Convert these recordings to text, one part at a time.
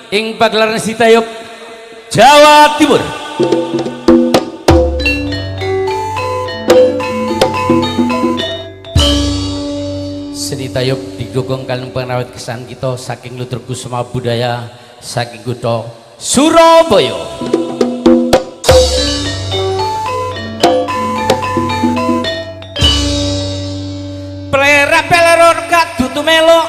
ing pagelaran Sitayub Jawa Timur. Seni tayub didukung kalian pengrawit kesan kita saking Ludruk Kusuma Budaya saking kutha Surabaya. Plera peleron kadutu melo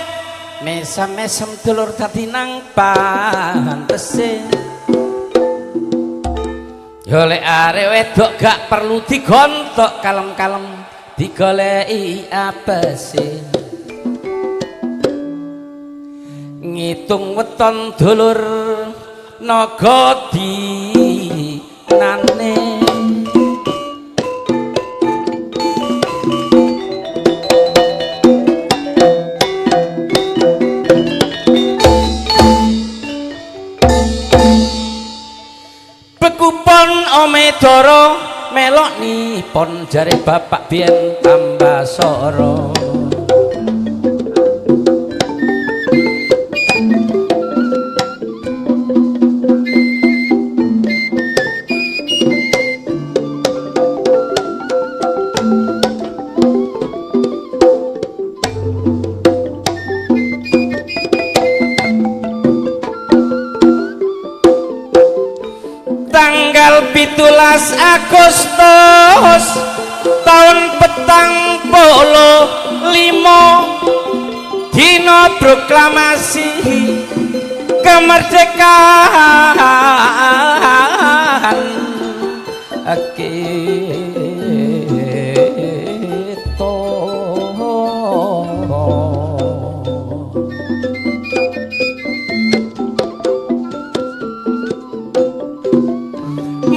mesam-mesem dulur dadi nang pantese. Yo lek arek wedok gak perlu digontok, kalem-kalem digoleki apese. Ngitung weton dulur naga dinane. Bekupon ome doro melok nipon jare bapak biyen tambah soro. Tanggal 17 Agustus tahun 45 dina proklamasi kemerdekaan kita.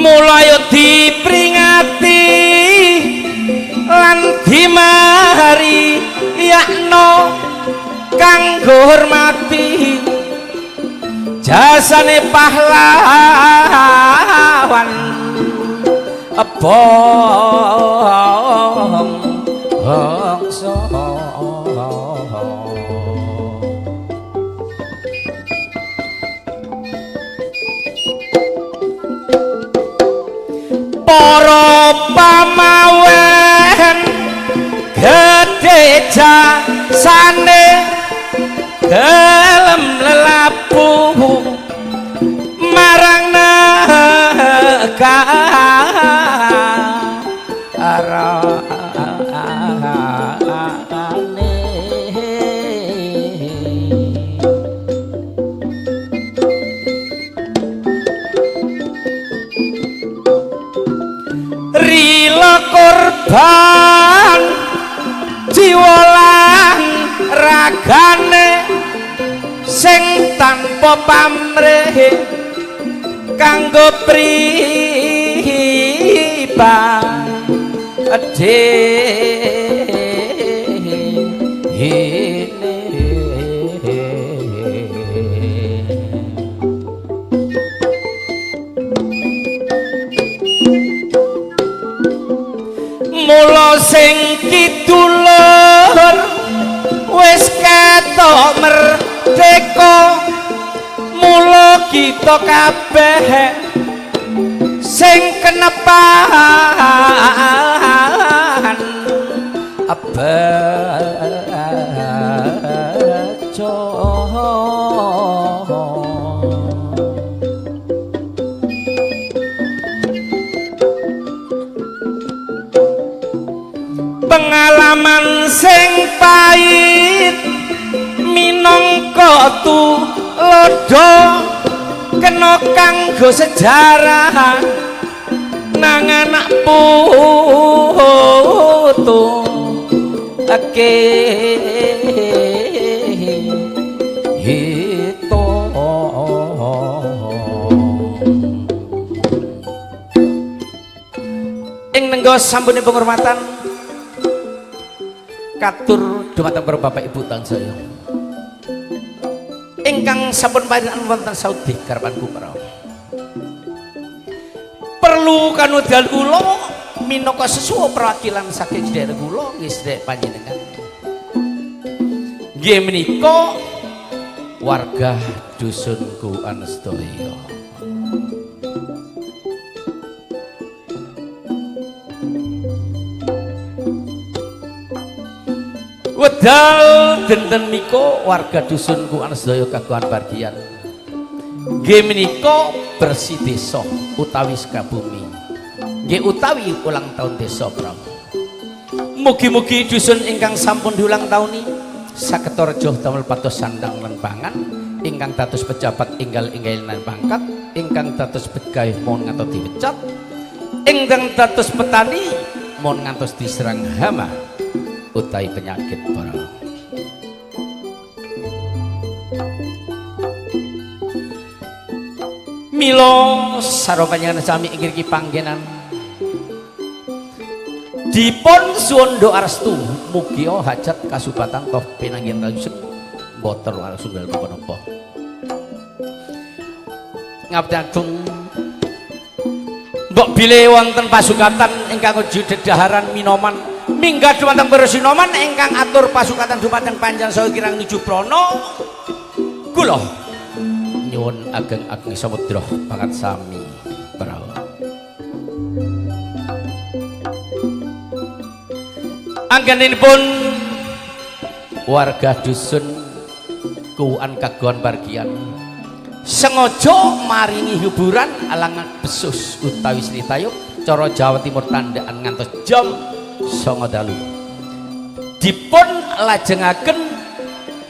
Mulai diperingati lan dimari yakno kanggo hormati jasane pahlawan bangsa. Para pamawen gedhe jasane gelem lelapu marang negarane. Rila korban jiwa lan ragane sing tanpa pamrih kanggo pribadi. Mula sing kidulur wis ketok merdeka, mula kita kabeh sing kenepan bejo. Pengalaman sing pahit minangka tulodo kena kanggo sejarah nang anak putu kita. Ing nenggo sampune penghormatan katur dumateng para bapak ibu tansaya ingkang sampun paringan wonten saudi garapan kumara. Perlu kanudyan kula minangka sesuwa perwakilan saking sedherek kula nggih sedherek panjenengan. Nggih menika warga dusun Kuan sedaya. Wedal dinten miko warga dusun Kuan sedaya kagungan bagian. Nggih menika bersih desa utawi Sukabumi. Nggih utawi ulang tahun desa Prabu. Mugi-mugi dusun ingkang sampun diulang tahuni saged rejo damel pados sandang lan pangan, ingkang dados pejabat enggal-enggal lan pangkat, ingkang dados pegawe mohon ngantos dipecat, ingkang dados petani mohon ngantos diserang hama utawi penyakit para. Mila sarwa panjenengan sami ing ngriki panggenan dipun suwun doa restu mugia hajat kasubatan toh pinanggihan langsung mboten langsung napa-napa. Ngabdi agung mbok bilih wonten pasukatan ingkang dedaharan minoman minggah dumateng para sinoman ingkang atur pasukatan dumateng panjenengan saha kirang nuju prana kula nyuwun ageng-ageng samudra pangat sami prawa. Anggenipun warga dusun Kuan kagungan bagian sengaja maringi hiburan alangan besus utawi seni tayub cara Jawa Timur tandaan ngantos jam 09.00 dalu dipun lajengaken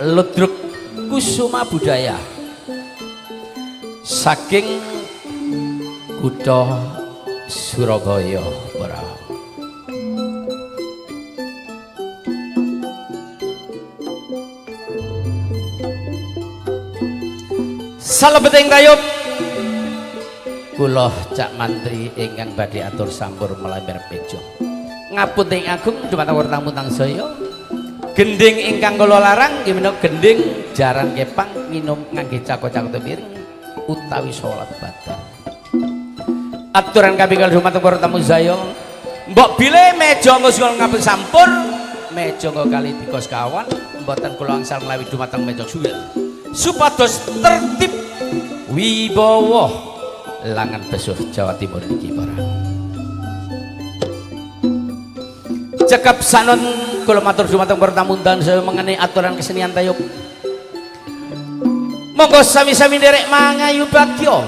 ludruk kusuma budaya saking kutha Surabaya para. Salebeting tayub kula Cak Mantri ingkang badhe atur sampur melambar bejo. Ngapunten agung dumateng tamu tansaya. Gending ingkang kula larang nggih menika gending jaran kepang minum ngangge cakot-cakot piring utawi salat badan. Aturan kami kula dumateng para tamu saya. Mbok bilih meja ngusung ngapun sampur, meja nggo kali tiga sekawan, mboten kula angsal nglawi dumateng meja suwil. Supados tertib wibawa langan besuh Jawa Timur niki para. Cekap sanon kula matur dumateng para tamu undangan saya mengenai aturan kesenian tayub. Monggo sami-sami nderek mangayu bagya.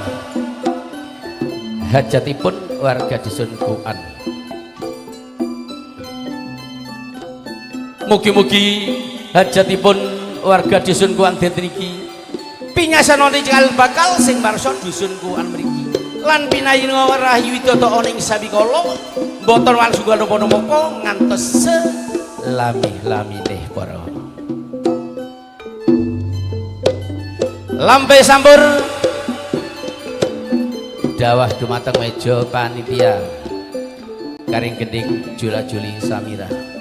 Hajatipun warga dusun Kuan. Mugi-mugi hajatipun warga dusun Kuan dinten iki pinyasan wonten cikal bakal sing marsa dusun Kuan mriki lan pinayinga rahayu widada ana ing sabikala mboten wangsunggal napa-napa ngantos selami-lamine para. Lampe sampur dawah dumateng meja panitia karing gending jula-juli Samira.